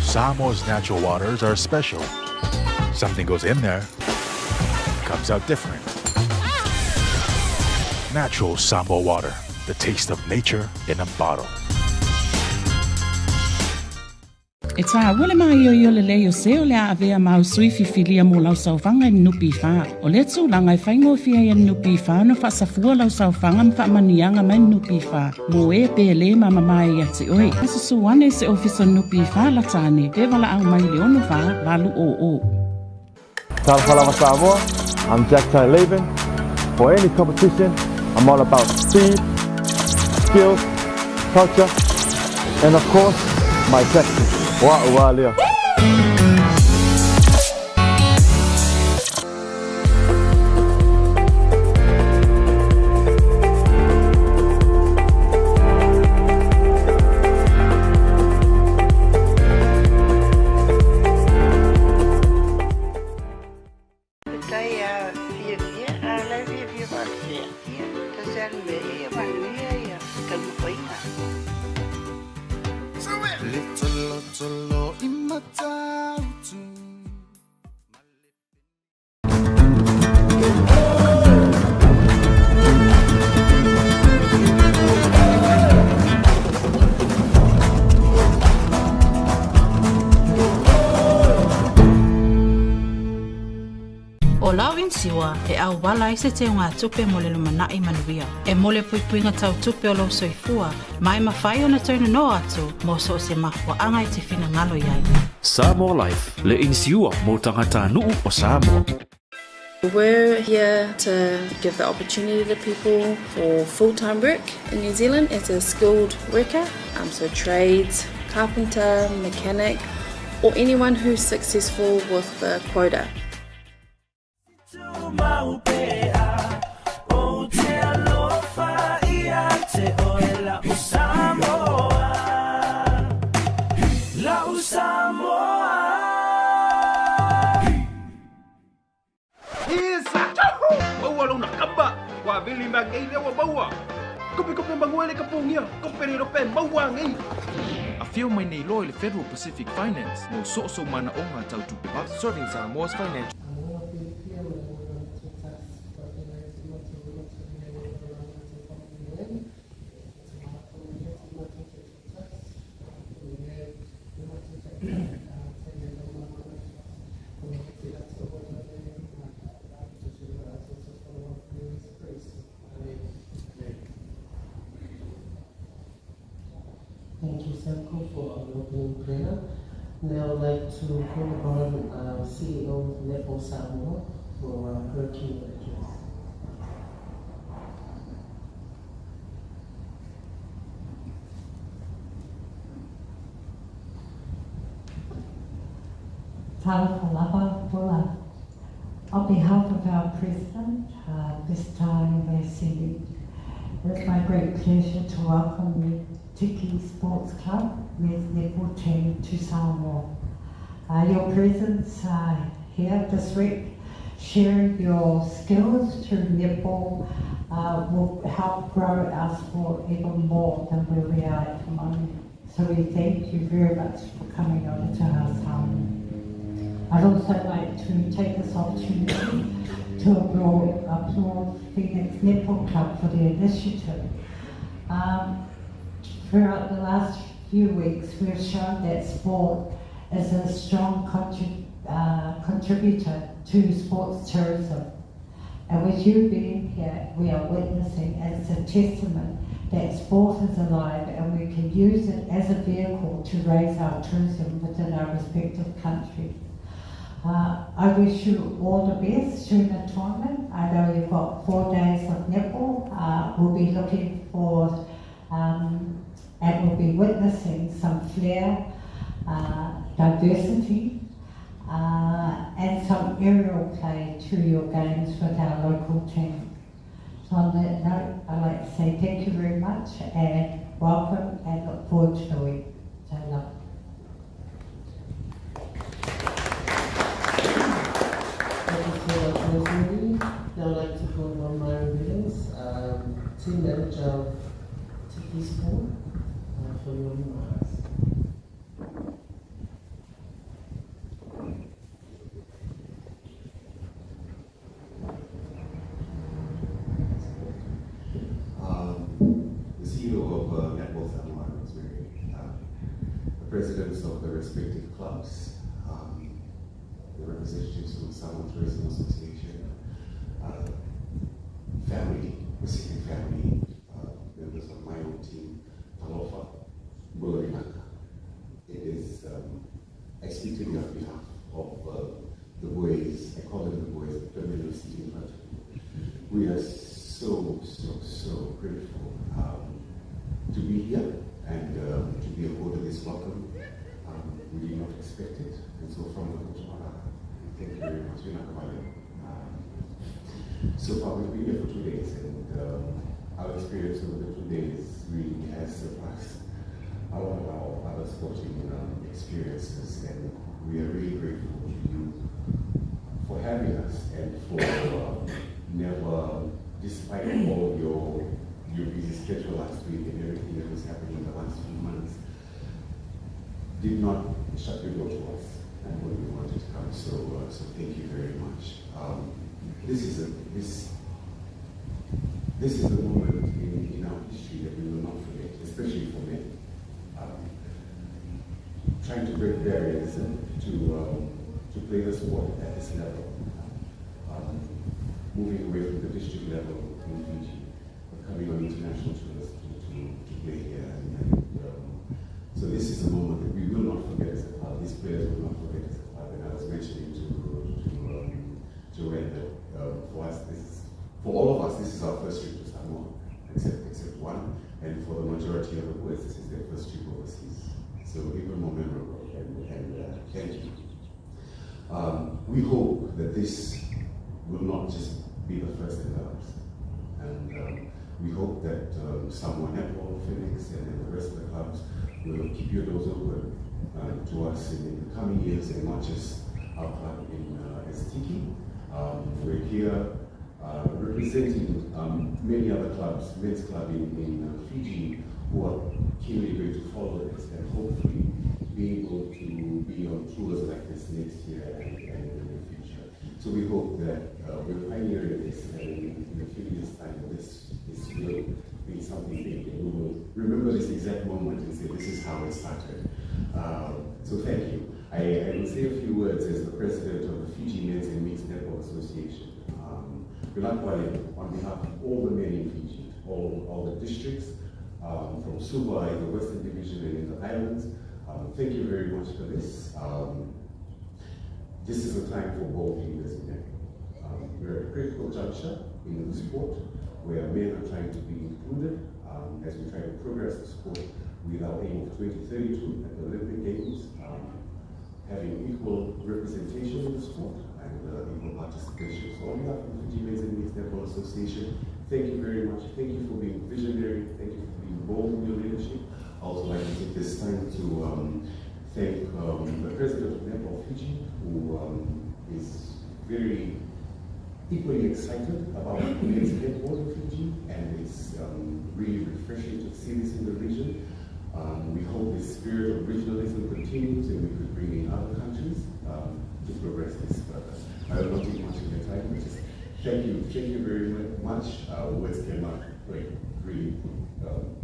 Samoa's natural waters are special. Something goes in there, comes out different. Natural Samoa water, the taste of nature in a bottle. E tāua le māioio lelei o se o le a avea māu sui fifilia mo lau saofaga e NPF. O lea tulaga e faigofie ai e NPF ona faasafua lau saofaga ma faamanuiaga mai NPF mo e pe lē mamamae ia te oe. Susu ane i se ofisa NPF lata ane pe valaau mai i le 64 800. Talofa lava Samoa, I'm Jack Tai Laban. For any competition, I'm all about speed, skills, culture, and of course, my tactics. Wa ua lea. Faafetai a fiafia, a o la e fiafia faapea, ia, tasi lava le mea, ia manuia ia taumafaiga. Le tolotolo i Matautu. ʻO lau inisiua e ʻauwala ai se teugatupe mo le lumanai manuia. E mo le puipuiga tau tupe o lou soifua, ma e mafai ona toe nonoa atu mo so o se mafuaaga e te finagalo i ai. Samoa Life, le inisiua mo tagatanuu o Samoa. We're here to give the opportunity to people for full-time work in New Zealand as a skilled worker, um, so trades, carpenter, mechanic, or anyone who's successful with the quota. Maua lona kamba, ua vili mea nei lea ua maua. Kope kope manuele ka pogia, kope le rope maua nei. Afio mai nei loa i le Federal Pacific Finance mo soosoo manaoga tau tupe Serving Samoa's financial. Thank you, Semco, for an opening prayer. Now I'd like to call upon uh, CEO of Netball Samoa for uh, her keynote address. Talofa lava, hola. On behalf of our president, uh, Mr. Vasily, it's my great pleasure to welcome you Tiki Sports Club men's netball team to Samoa. Uh, your presence uh, here this week, sharing your skills through netball uh, will help grow our sport even more than where we are at the moment. So we thank you very much for coming over to our Samoa. I'd also like to take this opportunity to applaud, applaud Phoenix Netball Club for their initiative. Um, throughout the last few weeks, we've shown that sport is a strong contrib contributor to sports tourism. And with you being here, we are witnessing as a testament that sport is alive and we can use it as a vehicle to raise our tourism within our respective countries. Uh, I wish you all the best during the tournament. I know you've got four days of netball. Uh, we'll be looking for um, and we'll be witnessing some flair, uh, diversity, uh, and some aerial play to your games with our local team. So on that note, I'd like to say thank you very much and welcome and look forward to the week. So love. Thank you so much, Rosemary. Now I'd like to call upon Myron Williams, um, team manager of Tiki Sport, uh, for your remarks. CEO of Netball Samoa, Rosemary, the presidents of the respective clubs, the representatives from the Samoa Tourism Association, family, Pacific family, members of my own team, Talofa, Bulorinaka. It is, I speak to you on behalf of the boys, I call them the boys, the men who sit in front of me. We are so, so, so grateful to be here and to be afforded this welcome. We did not expect it, and so from the bottom of our heart, thank you very much. So far, we've been here for 2 days, and our experience over the 2 days really has surpassed a lot of our other sporting experiences, and we are really grateful to you for having us and for never, despite all your busy schedule last week and everything that was happening in the last few months, did not shut your door to us and when we wanted to come. So thank you very much. This is a moment in our history that we will not forget, especially for men. Trying to break barriers to play the sport at this level, moving away from the district level in Fiji, but coming on international tours to play here. So this is a moment that we will not forget as a club. These players will not forget as a club. And I was mentioning to Joanne that for us, for all of us, this is our first trip to Samoa, except one. And for the majority of the boys, this is their first trip overseas. So even more memorable, and thank you. We hope that this will not just be the first and the last. And we hope that Samoa Netball, Phoenix, and then the rest of the clubs will keep your doors open to us in the coming years, and not just our club in Tiki. We're here representing many other clubs, men's club in Fiji, who are keenly going to follow this and hopefully be able to be on tours like this next year and in the future. So we hope that we're pioneering this, and in a few years' time, this will be something big, and we will remember this exact moment and say, this is how it started. So thank you. I will say a few words as the president of the Fiji Men's and Mixed Netball Association. On behalf of all the men in Fiji, all the districts, from Suva in the Western Division and in the islands, thank you very much for this. This is a time for bold leaders in netball. We're at a critical juncture in the sport where men are trying to be included as we try to progress the sport with our aim of 2032 at the Olympic Games, having equal representation in the sport and equal participation. So on behalf of the Fiji Men's and Mixed Netball Association, thank you very much. Thank you for being visionary. Thank you for being bold in your leadership. I also like to take this time to thank the president of Netball Fiji, who is very equally excited about men's netball in Fiji, and it's really refreshing to see this in the region. We hope this spirit of regionalism continues and we could bring in other countries to progress this further. I will not take much of your time, but just thank you very much. Words cannot really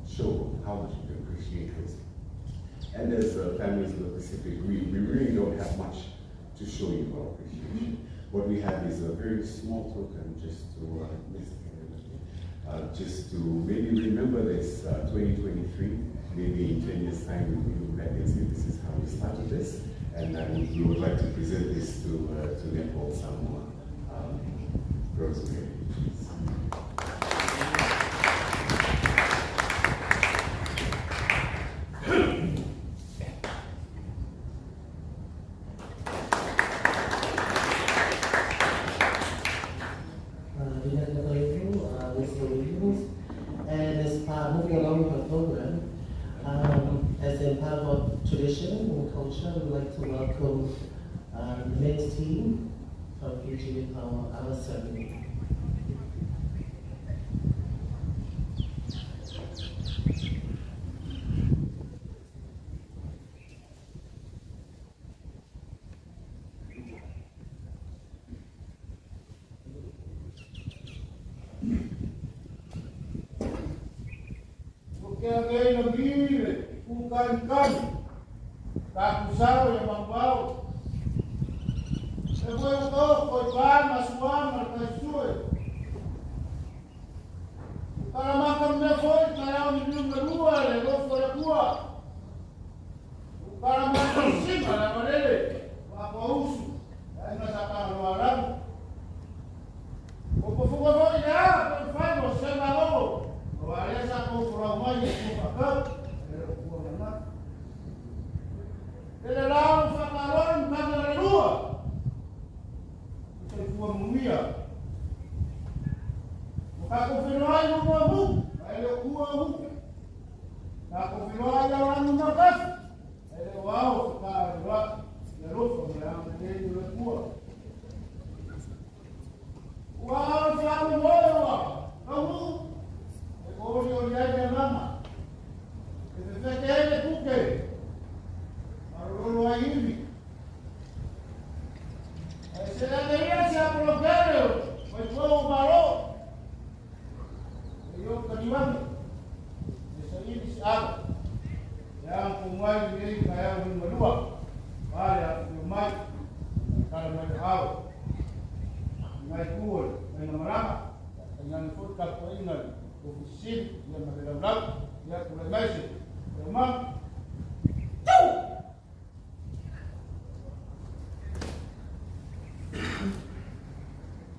show how much we appreciate this. And as families in the Pacific, we really don't have much to show you our appreciation. What we have is a very small token just to, just to maybe remember this 2023. Maybe in 10 years' time we will look back and say this is how we started this. And we would like to present this to Netball Samoa. Rosemary, please. And as part, moving along with the program, as in part of our tradition and culture, we'd like to welcome the men's team from Fiji with our ceremony. te avei na mile kukani takusao ya mambao. Se foi o toko i pama suama kai sue. Karamaka mea foi kai au ni niunga lua le lofo le kua. Karamaka sima la malele wa kwa usu. Ai sa ka lo aramu. O pofuga foi le a ko fai mo se malo. O ale sa ko fura mai ko ka. Ele kua mana. Ele la o fa ka le lua. Se fua mumia. O ka ko fino ai mo mo mu. Ele kua mu. Ka ko fino ai la anu na ka. Ele wa o ka wa. Le lo fa me a me le kua. Ua o fa mo mo wa. Ka mu. E ko ni o ya ya mama. E fe fe ke le kuke. Marolo ai ivi. E se la quería se apolokere. Foi ko maro. E yo kaniwani. E sa ivi sa. Ya ko mai ni ka ya ni malua. Vale a ko mai. Kala mai hao. Mai kuo, mai namarama. Ngan fut ka ko inga. Ofisin ya ma le ya ko le mai se. Ma.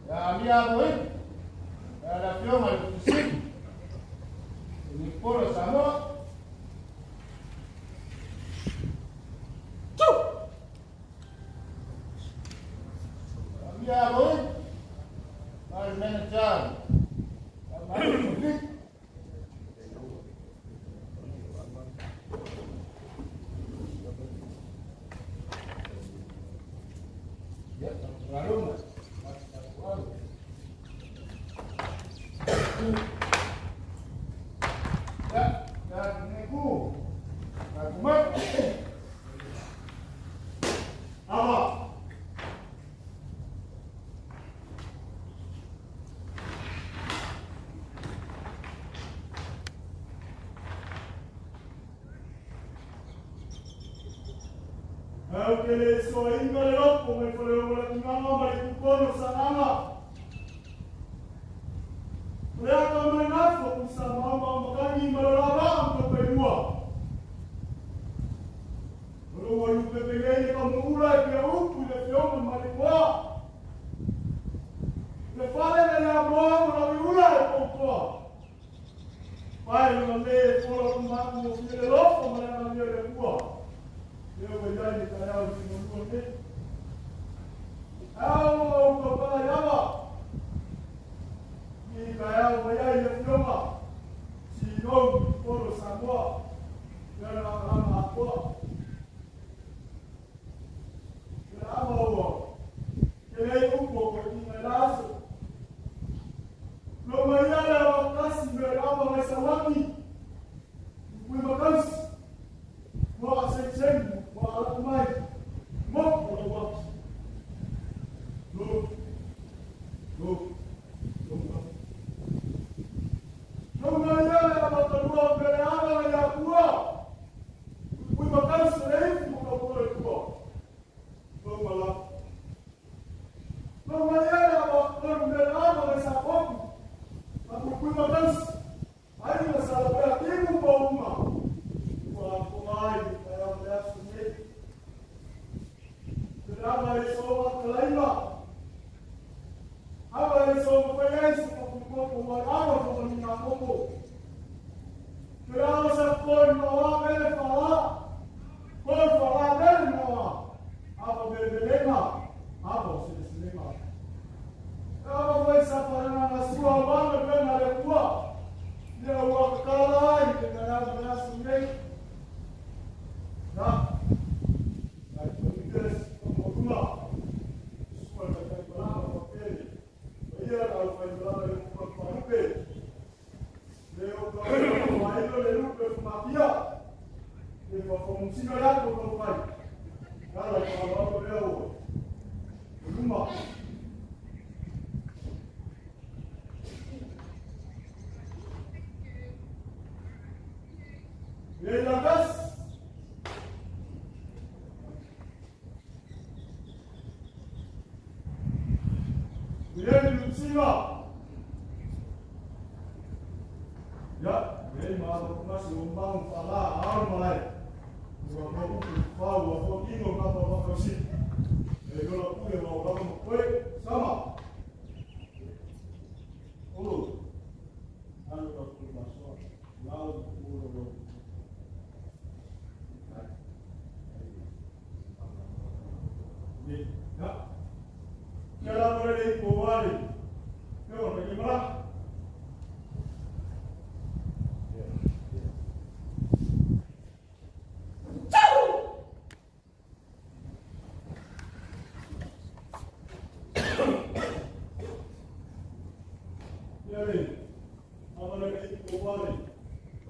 Ya mia boy. Ya la fioma el ofisin. Ni poro Samoa. Ya boy. Mal manager. Ya Au ke le soainga le lopo mai fale o la kinganga mai kukono sanganga. Le aka mai nafo ku sa maama makangi malolava am ka pailua. Olo wa lupe pele ka muula e pia upu le fionga malikoa. Le fale le la moa mo la viula e poutoa. Pai le le fola ku maku mo fie le lofo ma le na le kua. Leo wa iai le kai au ki mo ne. Au au ka pa iawa. Ni kai au wa iai le fionga. Si nou poro Samoa. Ia na rama apoa. Ke ama ua. Ke lei upo ko ki ngai laso. Lo mai ala wa kasi me rama mai sawaki. Kui makausi. Mo a se tsengu, mo ala mai. Mo ko lo wa. Lo. Lo. Lo. Lo mai ala wa ka lua me ama ya kua. Kui makausi lei mo ka ko le kua. Lo mala. Lo mai ala wa ka me ama mai sa koku. Ma kui makausi. Ai na sala pe timu pa uma. Ua ko mai ka ya me asu nei. Te ama e so wa kalaima. Ama e so ma pai su ko ko ko wa ama ko ni na ko. Te ama sa ko no wa mele fala. Ko fala mele no wa. Ama bele lema. Ama se se lema. Ama foi sa para na sua mano pe na le kua. Ia ua kala ai te kana me asu nei. Na. Ai ko interes ko kuma. Sua ka kai pala ko pele. Ia au fai pala le ko ko pe. Le o ka mai lo le lupe ma pia. Le ko ko musino ya ko ko pai. Kala ko lo ko le o. Luma. Lei lakas. Lei lutsila. Ya, lei ma ko si o mang fala al mai. Ua ko upu fa ua ko ingo ka pa pa si. E yo la pule ma o ka mo koe sama. Ulu. Alo ka ku ma so. Lau ku ro ro. Ni, ya. Kia la kore lei ko wale. Ke o ke mala. Ia le. Amana ke ko wale.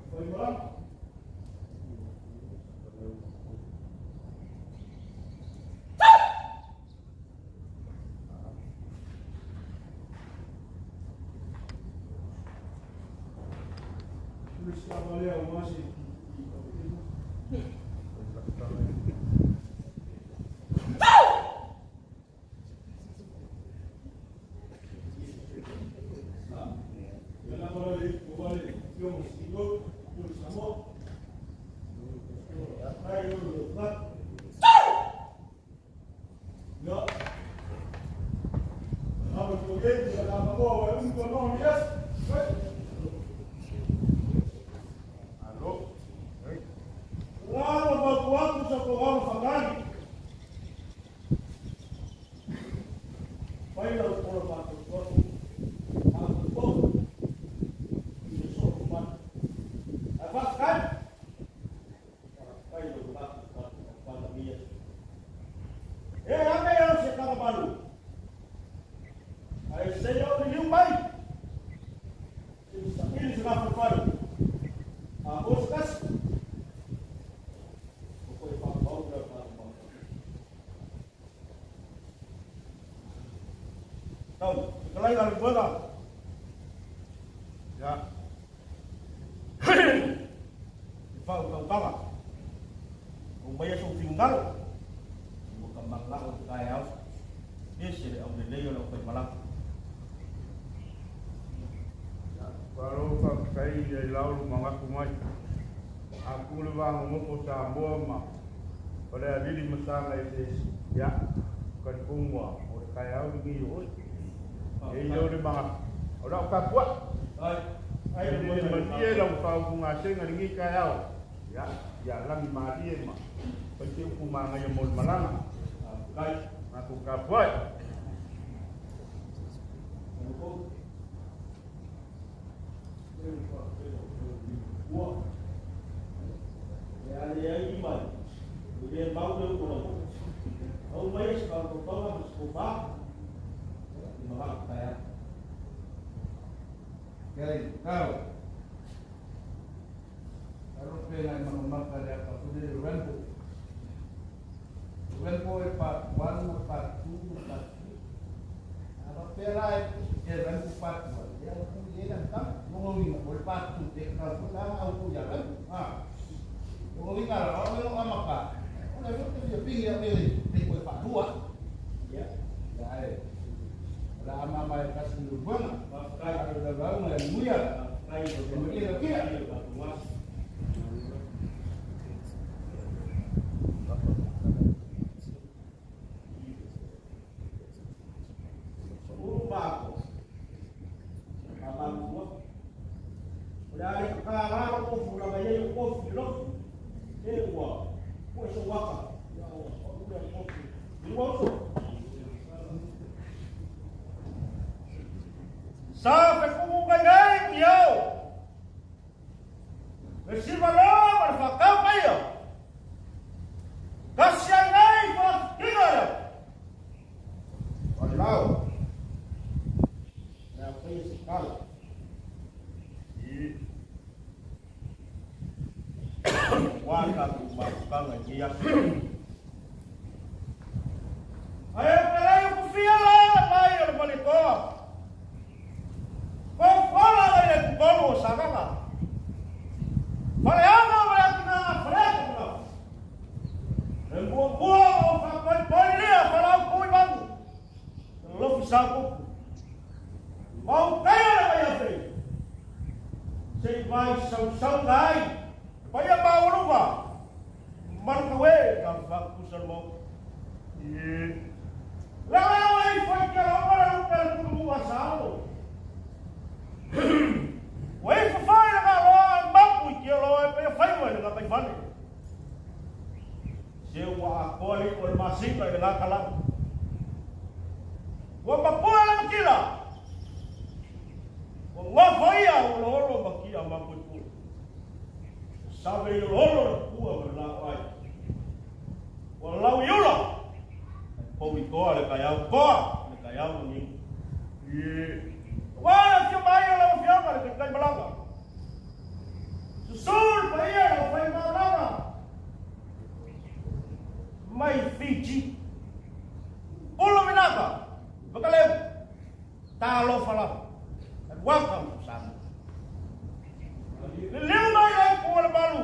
Pai mala. ai le paia maualuga malu e ka faakusa le maota. Leo ai fai ke la mala lu pe ku mu asalo. Ua ifo fai le galoa mapu i ke loa e pe fai mai le kai fale. Se ua akoa le o le masina i le ngakalaga. Ua mapua le makila. Ua ngofo ia ua loholo makia mapuipui. Save i loholo le pua ma le lao ai. Ua lau i ula. Ai pou i toa le kai au toa le kai au ni. Ua le fia mai o lau afioga le kai malaga. Susul pa ia lau fai malaga. Mai Fiji. Ulo minaga. Vakaleu. Talofa lava. And welcome to Samoa. Liliu mai ai po le malu.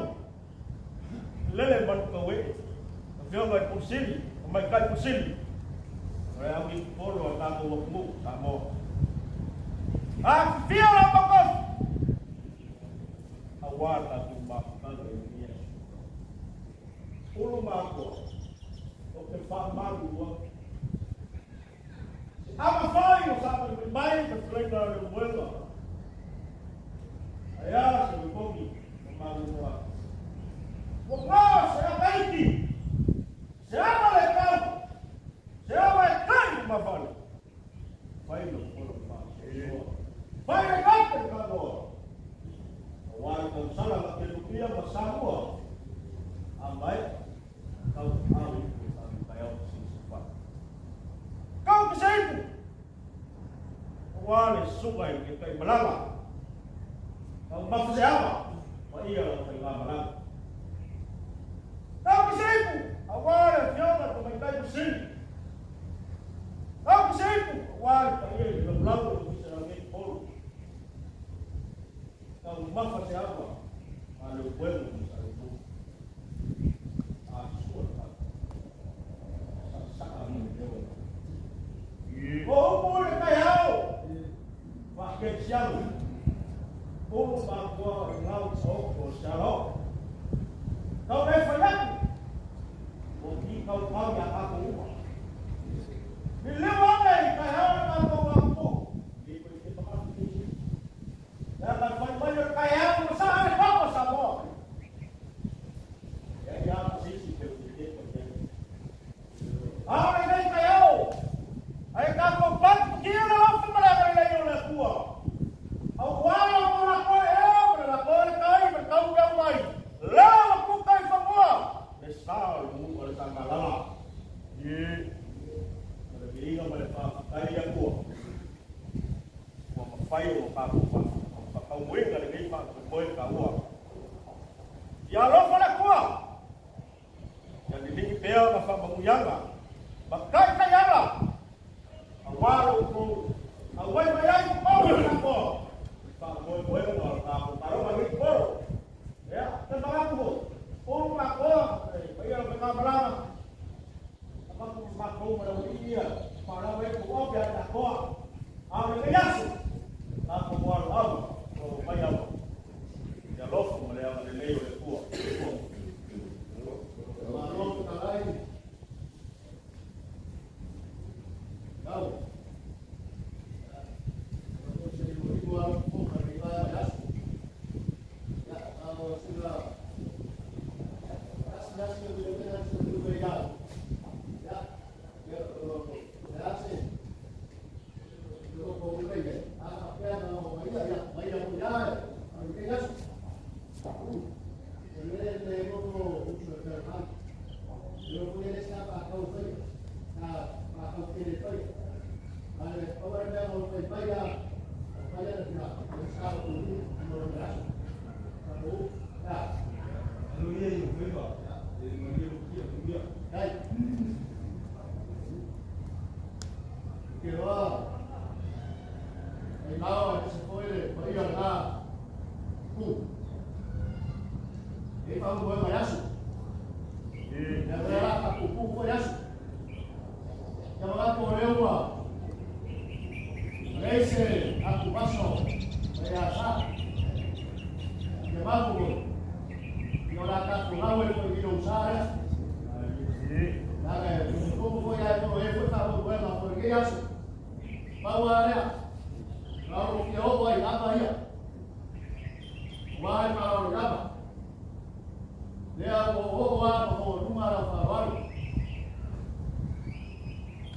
Lele manu kawe. Afioga i Pusili, o mai kai Pusili. O le au i polo a tātou atunuu, Samoa. A fia la makofi. Aua tātou mafutaga i le Iesu. Ulu mākua. O te whaamalu ua. Se ama whai o sa mai mai ka tulaina le muega. Ai a se wipogi o malu noa. Ua ngā se akaiti. Se ama le kau. Se ama e kai i mawhale. Whai no polo wha. Whai le kape ka noa. A wāri kau sala ka te lupia ma Samoa. A mai, kau au i ko tāmi kai au si si whai. Kau ke seipu. A wā le sunga i ke kai malaga. Kau mafu se ama. Ma ia lau kai ngā malaga. Kau ke seipu. A wā le fioga ka mai kai kusini. Kau ke seipu. A wā le pa ia i lau lau o le wisa nei polo. Kau mafa se ama. A le uelo mo sa le A sua ka. Sa sa a mo le o. O upu le kai au. Wa ke sialu. Ulu ma kua o ngau o ko sialo. Kau le whai aku. O ki kau kau ia ako uma. Ni leo ane i kai hao le mātou aku. Ni koe te pakafu te isi. Ia ka whai mai o kai hao mo sa le papa Samoa. Ia ia sisi te te te te. Ao le nei kai hao. Ai ka ko patu ki o le lofa malaga le lei o le kua. Au wala mo la koe e o le la koe le kai me kau kau mai. Leo la ku kai whamua. Le sa o le mu o le tangalala. Ye. Ma le viinga ma le whaafutai ia kua. Ua mawhai o ka ku whakaumoenga le nei whakamoe ka ua. Ia alofa le kua. Ia liligi pea ma whamanguianga. Ma kai kai ala. A walo ku. A wai mai ai ku pau le Samoa. Whakamoemoenga o ka ku paroma ni poro. Ia, te maraku ho. Ulu ma koa, e pai ala me ngā marama. A maku makou ma lau ia, whanau e ku ope a ta koa. A le ngai aso. Ka ko moalu au, o mai au. Ia lofu ma le anga le lei o le kua. Malo talai. Kau. lenei aso. Pau lava lea, na ou fia oo ai i ava ia, aua le faaaloalo i ava. Lea ua ou oo lava ma maualuga lau faaaloalo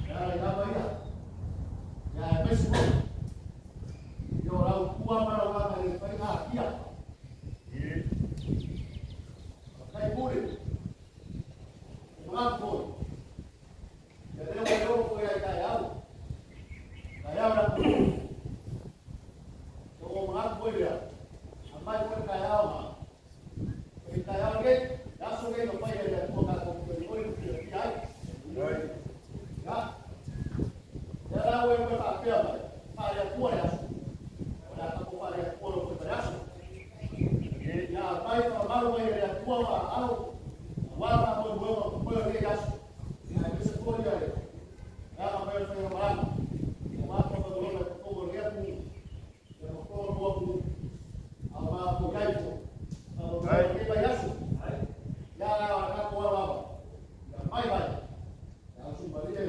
e ala i ava ia, ia aemaise foi ia o lau pua ma lau aga e le mafai ona aafia. Faafetai Pule, e manatu foi, ia lea ua e oo foi lava i taeao, taeao le atunuu. Ua ou manatu foi lea, aumai foi le taeao ma le taeao lenei, le aso lenei na fai ai le Atua tatou te oi ma fiafia ai. Ia, lea la ua e toe faapea mai, faale-Atua le aso. O le a tatou faale-Atua loa foi ma le aso. Ia aumai faamamalu mai e le Atua ma aao aua faamoemoega o totoe o lenei aso. Aemaise foi ia le aga mai o le faigamalaga, aua toatauloga i totonu o lenei atunuu, ia ma totonu o atunuu, a o matou i ai foi. Faamoemoe i lenei vaiaso, ia a o tatou alo lava, ia mai vai, ia ausumalie.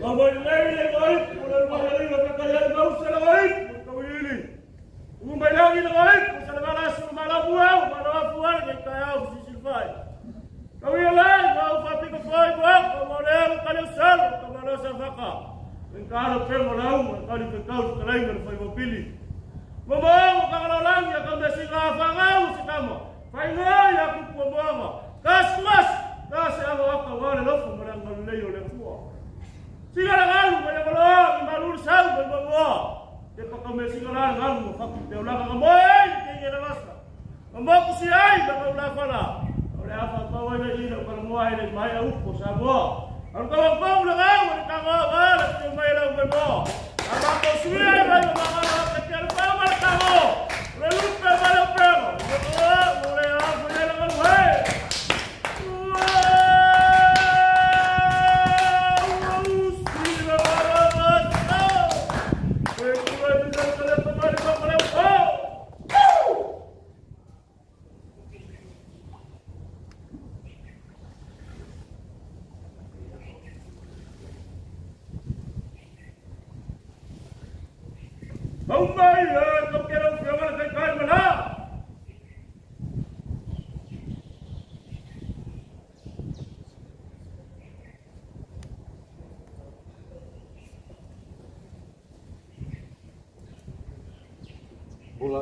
Bula,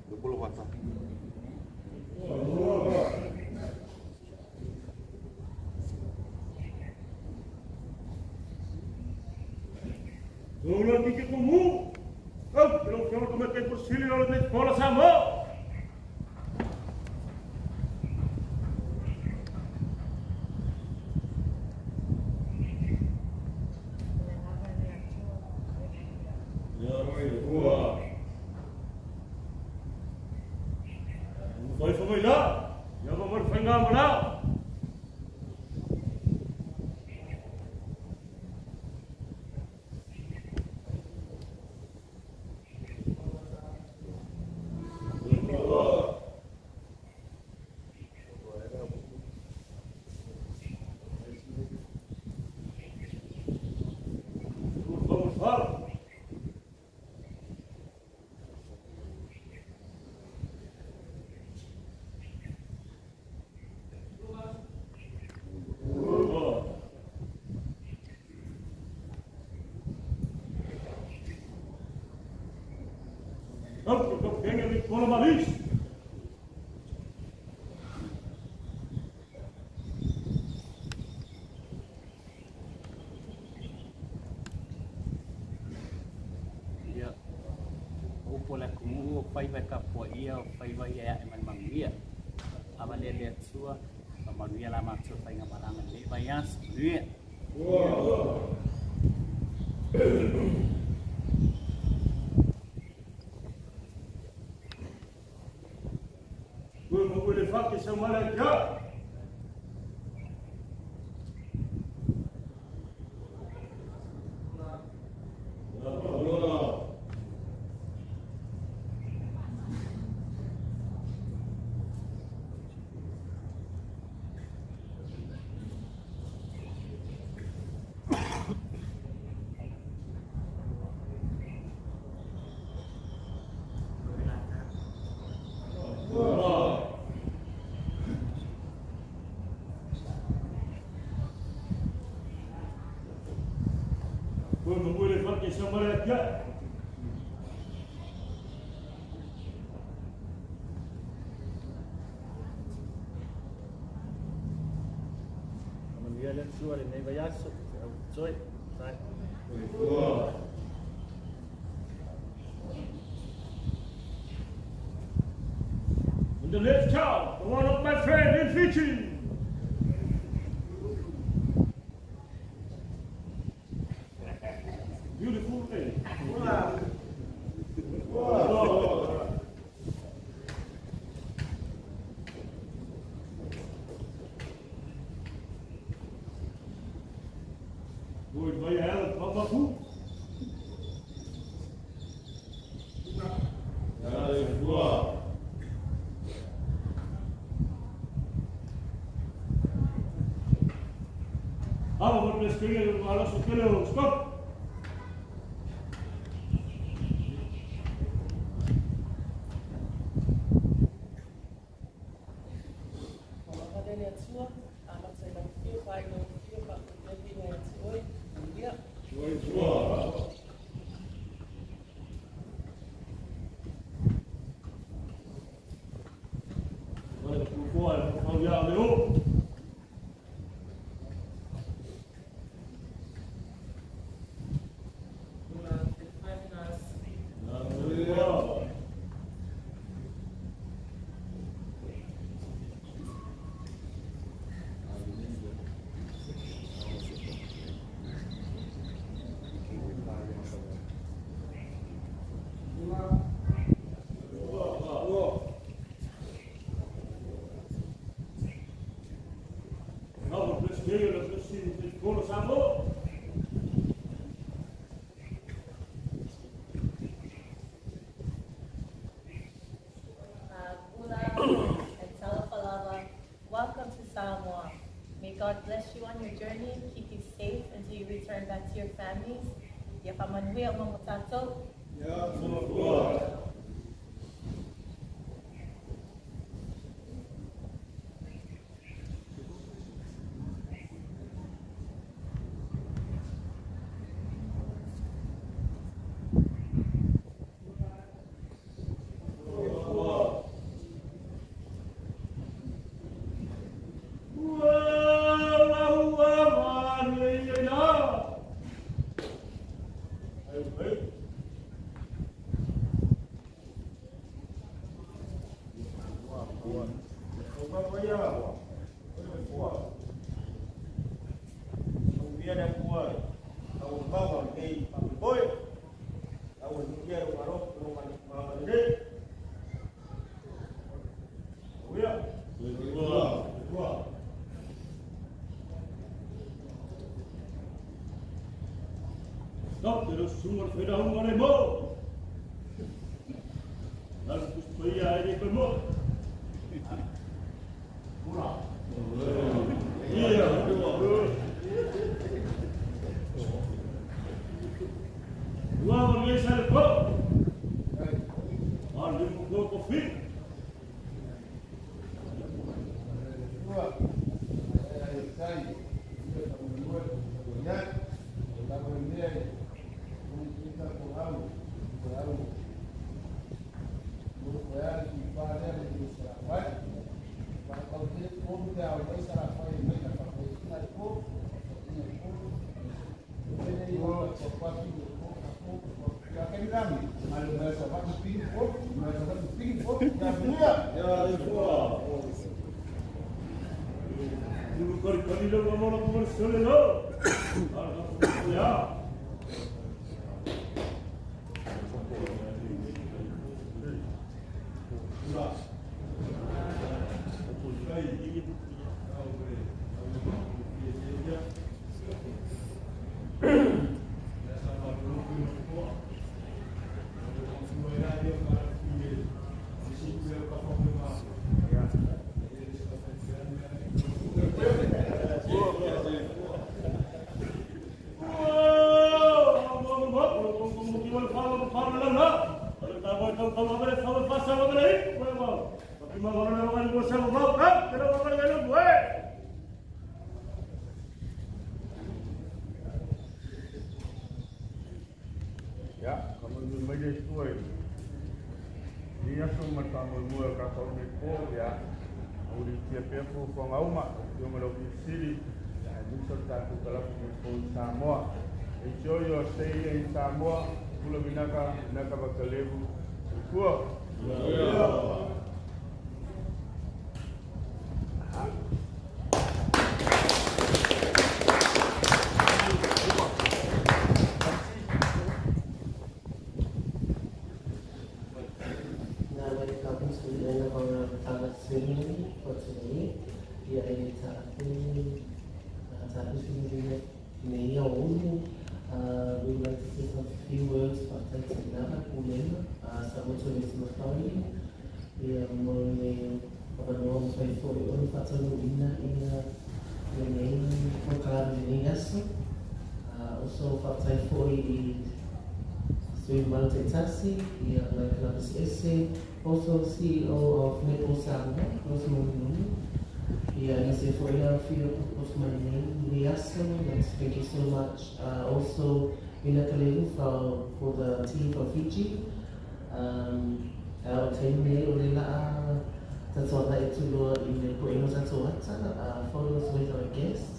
le bula wata. Ia, o upu o le atunuu o faiva e tapuaia o faiva ia e ae mai le manuia. Ava lea le Atua, faamanuia la matou faigamalaga i lenei vaiaso. Manuia. And the left child, the one of my friend in Fiji. Beautiful lady. Wow. Wow. Good, vai ela, papapu. Stop! Welcome to Samoa. May God bless you on your journey, keep you safe until you return back to your families. Ia whamanuia o mo tātou. Ia Whoa! po, ia, auliitia pea fuafuaga uma lau Afioga i le Ofisa Sili, aemaise o le tatou kalapu mo i Samoa. Enjoy your stay here in Samoa. Pula vinaka, vinaka vakalevu. Soifua. Now we come to the end of our tala ceremony for today. Ia e tātou tātou nei ia ulu. We would like to say some few words whātai te nara pulega, sa motu le sima. Ia mo le whakanoa mo whai fo i ono whātanu ina ia le nei polokalame lenei aso. Also whātai fo i Sui Malu Tasi, ia mai Kalapis Ese, also CEO of Netball Samoa, Rosemary Nunu. Ia nese fo ia whio o mai nei, nei aso, thank you so much. Also, Mina Kalevu for the team for Fiji. O te nei o le laa tatoa e tuloa i le po ino tatoa ata, photos with our guests.